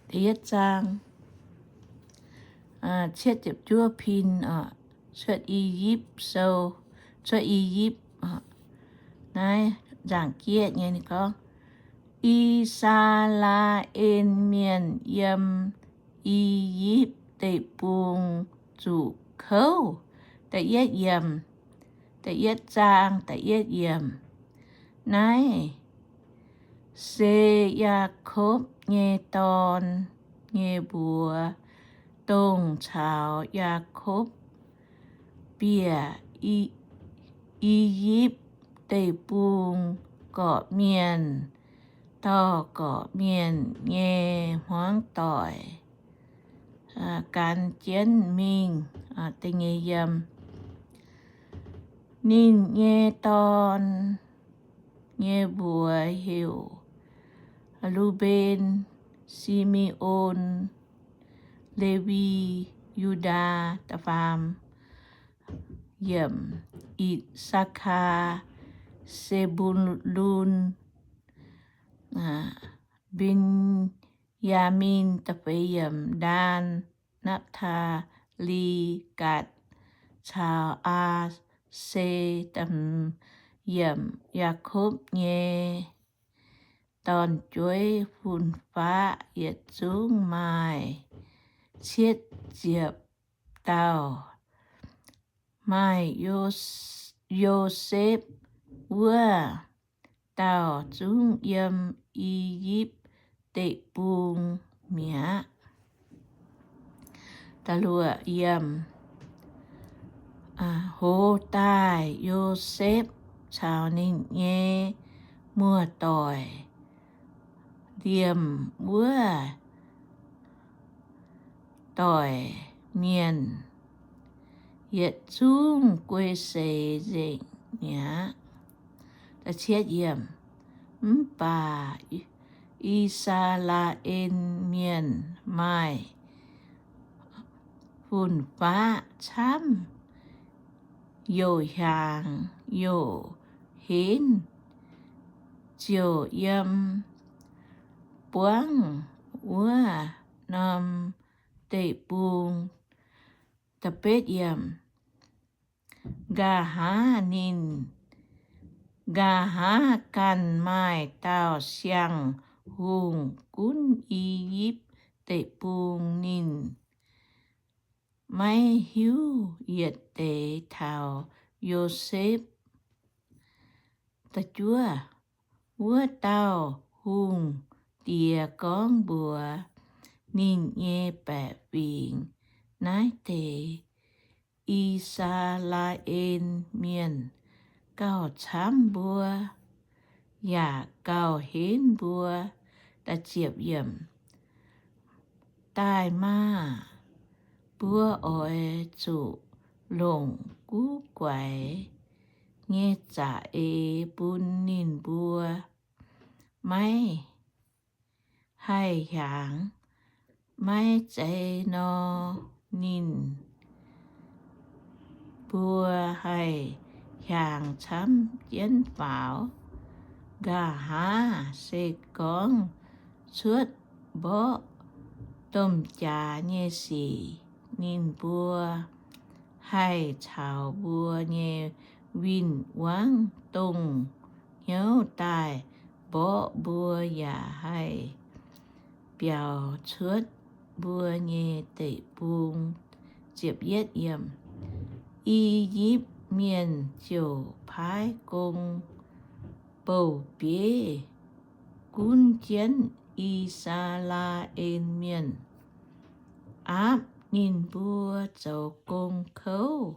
da'yietv zaang, cietv ziepc juov pin oc. Cuotv I^yipv Sou, Cuotv I^yipv. Naaiv nzaangc jieqv nyei ninh gorngv, I^saa^laa^en Mienh yiem I^yipv Deic-Bung zuqc kouv. Da'yietv yiemc, da'yietv zaang da'yietv yiemc. Naaiv se Yaakopv nyei dorn nyei mbuox, dongh caux Yaakopv bieqc I^yipv Deic-Bung gorqv-mienh, dorh gorqv-mienh nyei hmuangv doic gan jienv mingh. Ninh nyei dorn nyei mbuox heuc Lu^mben, Si^me^on, Lewi, Yu^ndaa, da'faam yiemc, I^sakaa, Se^mbu^lun, Mben^yaa^min, da'feix yiemc, Ndaan, Napv^taa^li, Gaatc, caux Aa^se. Da'hmz yiemc, Yaakopv nyei dorn-jueiv fun-faqv yietc zungv maaih cietv ziepc dauh. Maaih Yo^, Yosepv wuov dauh zungv yiem I^yipv Deic-Bung mi'aqv. Hoz daaih Yosepv caux ninh nyei muoz-doic, liemh wuov doic mienh, yietc zungv guei seix nzengc mi'aqv. Mv baac I^saa^laa^en Mienh maaih fun-faqv camv, youc hiaangx youc henv, ziouc yiem buangv wuov norm deic-bung. Nqa'haav ninh, nqa'haav ganh maaih dauh siang-hungh gunv I^yipv Deic-Bung. Ninh maiv hiuv yietc deix taux Yosepv. Wuov dauh hungh diex gorngv mbuox ninh nyei baeqc fingx, Naaiv deix I^saa^laa^en Mienh gauh camv mbuo, yaac gauh henv mbuo. Daaih maah! Mbuo oix zuqc longc guv guaix nyei za'eix bun ninh mbuo. Maiv haih hiaangx. Maiv zeiz nor, ninh mbuo haih hiaangx camv jienv faaux. Nqa'haav se gorngv cuotv mborqv domh jaax nyei sic, ninh mbuo haih caux mbuo nyei win-wangv dongh hnyouv daaih mborqv mbuo, yaac haih biaux cuotv mbuo nyei deic-bung. I^yipv Mienh ziouc paaiv gong bouh bieiv gunv jienv I^saa^laa^en Mienh, aapv ninh mbuo zoux gong kouv.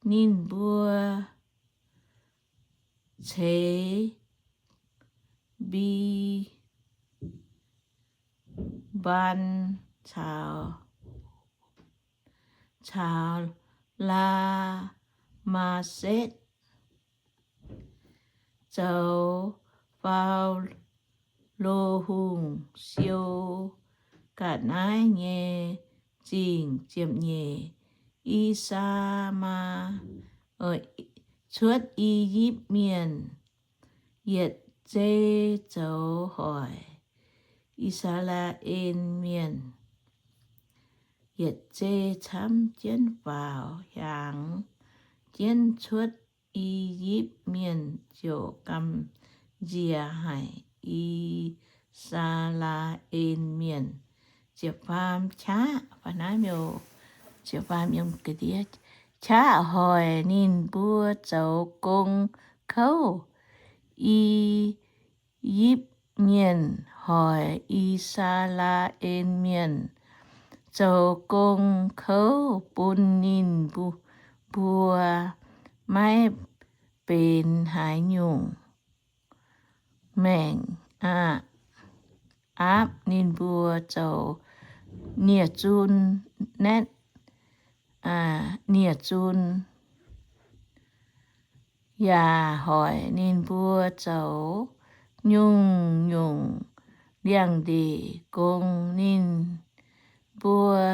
Ninh mbuo ceix Mbi- mbaan caux Laa^maa^setv, zoux Faalo Hungh siou ga'naaiv nyei zingh. Ziepc nyeic, I^saa^maa cuotv I^yipv Mienh yietc zei zoux hoic. I^saa^laa^en Mienh yietc zei camv jienv faaux hiaangx jienv cuotv I^yipv Mienh, ziouc gamh nziex haic I^saa^laa^en Mienh. Ziepc faam qaqv, qaqv hoic ninh mbuo zoux gong kouv. I^yipv Mienh hoic I^saa^laa^en Mienh zoux gong kouv bun ninh mbuo maiv benx haaix nyungc maengc aqv. Aapv ninh mbuo zoux nie-zun naetv, nie-zun, yaac hoic ninh mbuo zoux nyungc-nyungc liangx-ndeic gong. Ninh mbuo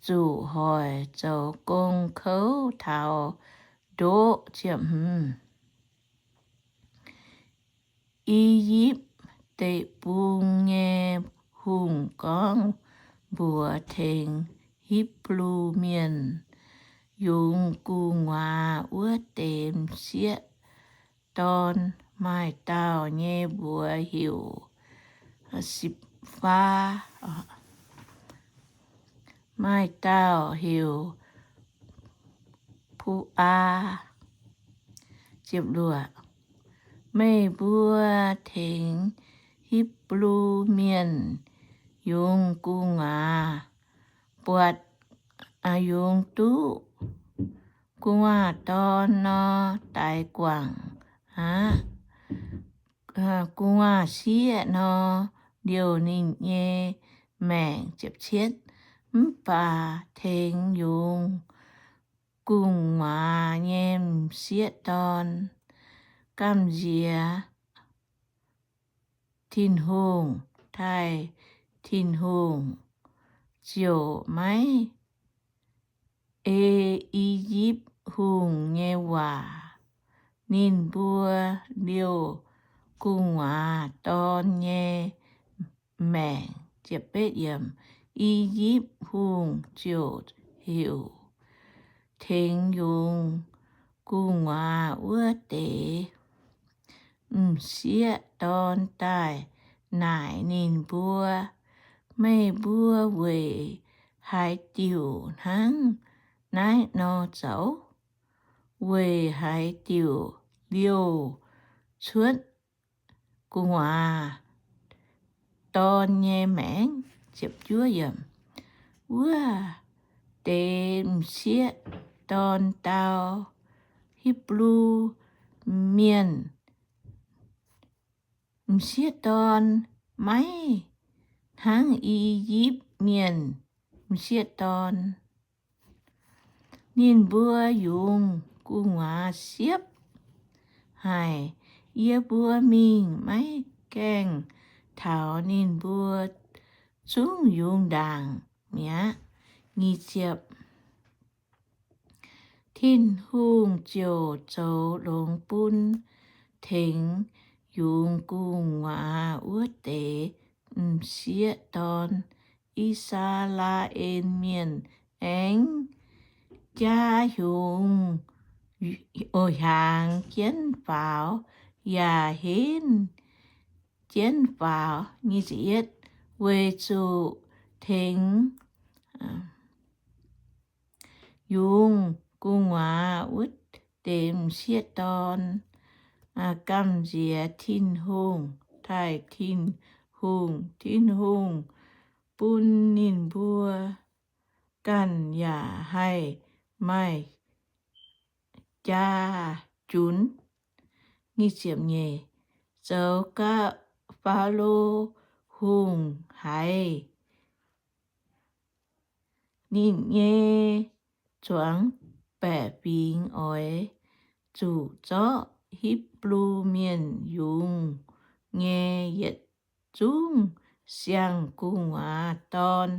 zuqc hoic zoux gong kouv taux ndoqv. I^yipv Deic-Bung nyei hungh gorngv mbuox tengx Hipv^lu Mienh, Yungz gu'nguaaz wuov deix m'sieqv dorn, maaih dauh nyei mbuox heuc Sipc^faa, maaih dauh heuc Pu^aa. Meih mbuo tengx Hipv^lu Mienh yungz gu'nguaaz, buatc yungz duqv gu'nguaaz dorn nor, daix guangc aqv. Gu'nguaaz sieqv nor, liouh ninh nyei maengc. Mv baac tengx yungz gu'nguaaz nyei m'sieqv dorn gamh nziex Tin-Hungh, taaih Tin-Hungh ziouc maiv ei I^yipv Hungh nyei waac. Ninh mbuo liouh gu'nguaaz dorn nyei maengc. I^yipv Hungh ziouc heuc tengx yungz gu'nguaaz wuov deix m'sieqv dorn daaih naaic ninh mbuo, Meih mbuo weic haaix diuc hnangv naaiv nor zoux? Weic haaix diuc liouh cuotv gu'nguaaz dorn nyei maengc? Wuov deix m'sieqv dorn dau, Hipv^lu Mienh m'sieqv dorn maiv hnangv I^yipv Mienh m'sieqv dorn. Ninh mbuo yungz gu'nguaaz siepv haic. Yie mbuo mingh maiv gaengh taux ninh mbuo zungv yungz ndaangc mi'aqv. Tin-Hungh ziouc zoux longx bun tengx yungz gu'nguaaz wuov deix m'sieqv dorn. I^saa^laa^en Mienh aengx jaax hiaangx jienv faaux, yaac henv jienv faaux, weic zuqc tengx yungz gu'nguaaz wuov deix m'sieqv dorn gamh nziex Tin-Hungh, taaih Tin-Hungh. Tin-Hungh bun ninh mbuo ganh yaac haih maaih jaa-junx. Zoux gau, Faalo Hungh haiz ninh nyei zuangx baeqc fingx oix zuqc zorqv Hipv^lu Mienh yungz nyei yietc zungv siang-gu'nguaaz dorn,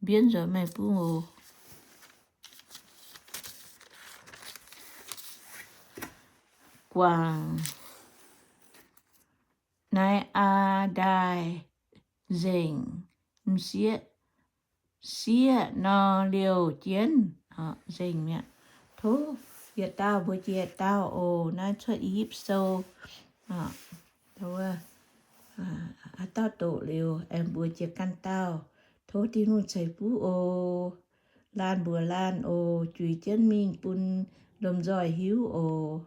mbienv nzuonx meih bung oc, guangc Nai^aa Ndaaih. nzengc, m'sieqv sieqv nor liouh jienv, nzengc mi'aqv. Tov yietc dauh mbuox jiex dauh oc. Naaiv cuotv I^yipv Sou, haaix dauh doqc liuz aengx mbuox jiex ganh dauh. Tov Tin-Hungh ceix fuqv oc. Laanh mbuox laanh oc. Juix jienv mingh bun lomh nzoih hiuv oc.